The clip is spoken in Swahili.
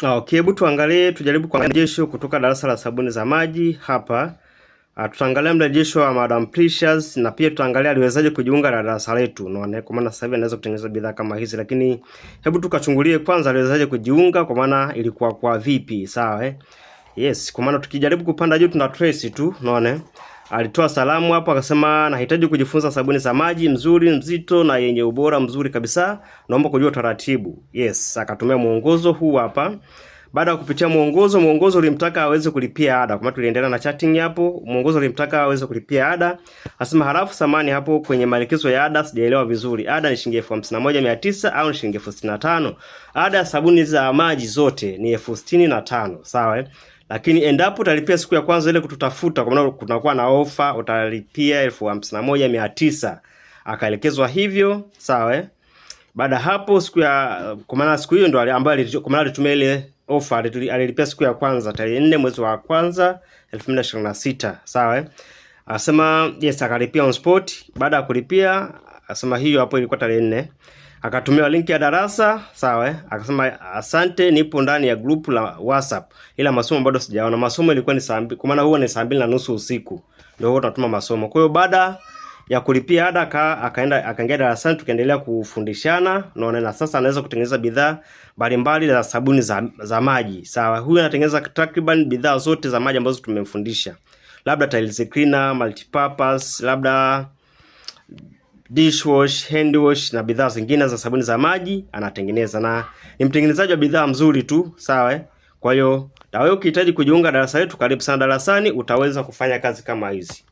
Okay, hebu tuangalie, tujaribu kuangalia mrejesho kutoka darasa la sabuni za maji hapa. Tutaangalia mrejesho wa Madam Precious na pia tutaangalia aliwezaje kujiunga na darasa letu. Unaona, kwa maana sasa hivi anaweza kutengeneza bidhaa kama hizi, lakini hebu tukachungulie kwanza aliwezaje kujiunga, kwa maana ilikuwa kwa vipi, sawa eh? Yes, kwa maana tukijaribu kupanda juu tuna trace tu, unaona. Alitoa salamu hapo akasema, nahitaji kujifunza sabuni za maji mzuri mzito na yenye ubora mzuri kabisa, naomba kujua taratibu. Yes, akatumia mwongozo huu hapa. Baada ya kupitia mwongozo, mwongozo ulimtaka aweze kulipia ada. Kwa maana tuliendelea na chatting hapo, mwongozo ulimtaka aweze kulipia ada. Asema halafu samani hapo kwenye maelekezo ya ada sijaelewa vizuri. Ada ni shilingi 51,900 au ni shilingi 65,000? Ada ya sabuni za maji zote ni 65,000, sawa eh? Lakini endapo utalipia siku ya kwanza ile kututafuta, kwa maana kunakuwa na ofa, utalipia 51,900. Akaelekezwa hivyo, sawa eh? Baada hapo siku ya kwa maana siku hiyo ndo ambayo kwa maana alitumia ile ofa, alilipia siku ya kwanza tarehe 4 mwezi wa kwanza 2026, sawa eh? Asema yes, akalipia on spot. Baada ya kulipia, asema hiyo hapo ilikuwa tarehe 4, akatumiwa link ya darasa, sawa eh? Akasema asante, nipo ndani ya group la WhatsApp, ila masomo bado sijaona. Masomo ilikuwa ni saa, kwa maana huwa ni saa 2:30 usiku ndio huwa tunatuma masomo. Kwa hiyo baada ya kulipia ada akaenda akaingia darasani, tukaendelea kufundishana, unaona, na sasa anaweza kutengeneza bidhaa mbalimbali za sabuni za maji, sawa. Huyu anatengeneza takriban bidhaa zote za maji ambazo tumemfundisha, labda tiles cleaner, multipurpose, labda dishwash, hand wash na bidhaa zingine za sabuni za maji anatengeneza, na ni mtengenezaji wa bidhaa mzuri tu, sawa eh? Kwa hiyo na wewe ukihitaji kujiunga darasa letu, karibu sana darasani, utaweza kufanya kazi kama hizi.